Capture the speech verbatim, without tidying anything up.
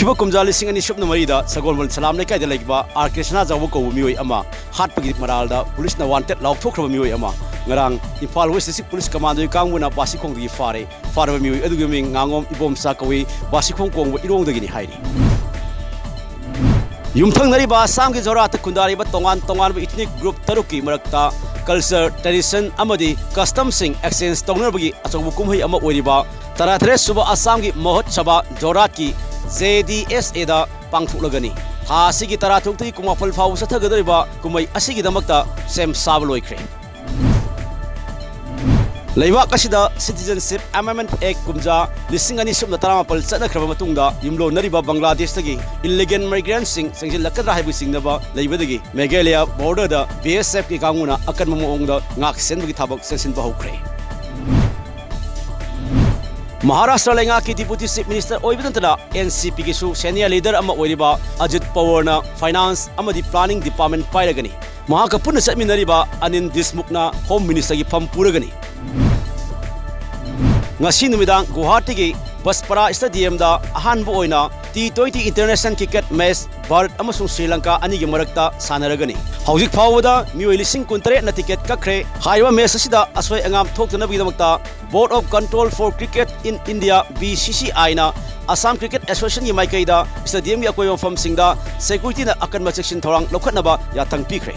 ꯍꯧꯈꯤꯕ ꯀꯨꯝꯖꯥ ꯂꯤꯁꯤꯡ ꯑꯅꯤ ꯁꯨꯞꯅ ꯃꯔꯤꯗ ꯁꯒꯣꯜꯕꯟ ꯁꯂꯥꯝ ꯂꯩꯀꯥꯏꯗ ꯂꯩꯕ ꯑꯥꯔ ꯀꯦ ꯁꯅꯥꯖꯥꯎꯕ ꯀꯧꯕ ꯃꯤꯑꯣꯏ ꯑꯃ ꯍꯥꯠꯄꯒꯤ ꯃꯔꯥꯜꯗ ꯄꯨꯂꯤꯁꯅ ꯋꯥꯟꯇꯦꯗ ꯂꯥꯎꯊꯣꯛꯈ꯭ꯔꯕ ꯃꯤꯑꯣꯏ ꯑꯃ ꯉꯔꯥꯡ ꯏꯝꯐꯥꯜ ꯋꯦꯁ ꯗꯤꯁꯇ꯭ꯔꯤꯛ ꯄꯨꯂꯤꯁ ꯀꯃꯥꯟꯗꯣꯒꯤ ꯀꯥꯡꯕꯨꯅ ꯕꯥꯁꯤꯈꯣꯡꯗꯒꯤ ꯐꯥꯔꯦ꯫ ꯐꯥꯔꯕ ꯃꯤꯑꯣꯏ ꯑꯗꯨꯒꯤ ꯃꯤꯡ ꯉꯥꯉꯣꯝ ꯏꯕꯣꯝꯆꯥ ꯀꯧꯏ, ꯕꯥꯁꯤꯈꯣꯡ ꯀꯣꯡꯕ ꯏꯔꯣꯡꯗꯒꯤꯅꯤ ꯍꯥꯏꯔꯤ꯫ ꯌꯨꯝꯊꯪꯅꯔꯤꯕ ꯑꯁꯥꯝꯒꯤ ꯖꯣꯔꯍꯥꯠꯇ ꯈꯨꯟꯗꯥꯔꯤꯕ ꯇꯣꯉꯥꯟ ꯇꯣꯉꯥꯟꯕ ethnic group ꯇꯔꯨꯛꯀꯤ ꯃꯔꯛꯇ culture, tradition ꯑꯃꯗꯤ customꯁꯤꯡ exchange ꯇꯧꯅꯕꯒꯤ ꯑꯆꯧꯕ ꯀꯨꯝꯍꯩ ꯑꯃ ꯑꯣꯏꯔꯤꯕ ꯇꯔꯥꯇꯔꯦꯠ ꯁꯨꯕ ꯑꯁꯥꯝꯒꯤ ꯃꯍꯣꯠꯁꯕꯥ ꯖꯣꯔꯍꯥꯠꯀꯤ J D S Aꯗ ꯄꯥꯡꯊꯣꯛꯂꯒꯅꯤ꯫ ꯊꯥ ꯑꯁꯤꯒꯤ ꯇꯔꯥꯇꯔꯨꯛꯇꯒꯤ ꯀꯨꯟꯃꯥꯄꯜ ꯐꯥꯎꯕ ꯆꯠꯊꯒꯗꯧꯔꯤꯕ ꯀꯨꯝꯍꯩ ꯑꯁꯤꯒꯤꯗꯃꯛꯇ ꯁꯦꯝ ꯁꯥꯕ ꯂꯣꯏꯈ꯭ꯔꯦ꯫ ꯂꯩꯕꯥꯛ ꯑꯁꯤꯗ Citizenship Amendment Act ꯀꯨꯝꯖꯥ ꯂꯤꯁꯤꯡ ꯑꯅꯤ ꯁꯨꯞꯅ ꯇꯔꯥꯃꯥꯄꯜ ꯆꯠꯅꯈ꯭ꯔꯕ ꯃꯇꯨꯡꯗ ꯌꯨꯝꯂꯣꯟꯅꯔꯤꯕ ꯕꯪꯒ꯭ꯂꯥꯗꯦꯁꯇꯒꯤ illegal migrantꯁꯤꯡ ꯆꯪꯁꯤꯜꯂꯛꯀꯗ꯭ꯔꯥ ꯍꯥꯏꯕꯒꯤ ꯆꯤꯡꯅꯕ ꯂꯩꯕꯗꯒꯤ ꯃꯦꯘꯥꯂꯌꯥ borderꯗ B S Fꯀꯤ ꯀꯥꯡꯕꯨꯅ ꯑꯀꯟꯕ ꯃꯑꯣꯡꯗ ꯉꯥꯛ ꯁꯦꯟꯕꯒꯤ ꯊꯕꯛ ꯆꯪꯁꯤꯟꯕ ꯍꯧꯈ꯭ꯔꯦ꯫ ꯃꯍꯥꯔꯥꯁꯇ꯭ꯔ ꯂꯩꯉꯥꯛꯀꯤ Deputy Chief Minister ꯑꯣꯏꯕ ꯅꯠꯇꯅ N C Pꯒꯤꯁꯨ senior leader ꯑꯃ ꯑꯣꯏꯔꯤꯕ ꯑꯖꯤꯠ ꯄꯋꯥꯔꯅ Finance ꯑꯃꯗꯤ Planning Department ꯄꯥꯏꯔꯒꯅꯤ꯫ ꯃꯍꯥꯛꯀ ꯄꯨꯟꯅ ꯆꯠꯃꯤꯟꯅꯔꯤꯕ ꯑꯅꯤꯜ ꯗꯦꯁꯃꯨꯈꯅ Home Ministerꯒꯤ ꯐꯝ ꯄꯨꯔꯒꯅꯤ꯫ ꯉꯁꯤ ꯅꯨꯃꯤꯗꯥꯡ ꯒꯨꯋꯥꯍꯥꯇꯤꯒꯤ ꯕꯁꯄꯔꯥ Stadiumꯗ ꯑꯍꯥꯟꯕ ꯑꯣꯏꯅ T twenty International Cricket Match Bharat ꯑꯃꯁꯨꯡ ꯁ꯭ꯔꯤ ꯂꯪꯀꯥ ꯑꯅꯤꯒꯤ ꯃꯔꯛꯇ ꯁꯥꯟꯅꯔꯒꯅꯤ꯫ ꯍꯧꯖꯤꯛ ꯐꯥꯎꯕꯗ ꯃꯤꯑꯣꯏ ꯂꯤꯁꯤꯡ ꯀꯨꯟꯇꯔꯦꯠꯅ ticket ꯀꯛꯈ꯭ꯔꯦ꯫ ꯍꯥꯏꯔꯤꯕ match ꯑꯁꯤꯗ ꯑꯁꯣꯏ ꯑꯉꯥꯝ ꯊꯣꯛꯇꯅꯕꯒꯤꯗꯃꯛꯇ Board of Control for Cricket in India, B C C Iꯅ Assam Cricket Associationꯒꯤ ꯃꯥꯏꯀꯩꯗ stadiumꯒꯤ ꯑꯀꯣꯏꯕ ꯃꯐꯝꯁꯤꯡꯗ securityꯅ ꯑꯀꯟꯕ ꯆꯦꯛꯁꯤꯟ ꯊꯧꯔꯥꯡ ꯂꯧꯈꯠꯅꯕ ꯌꯥꯊꯪ ꯄꯤꯈ꯭ꯔꯦ꯫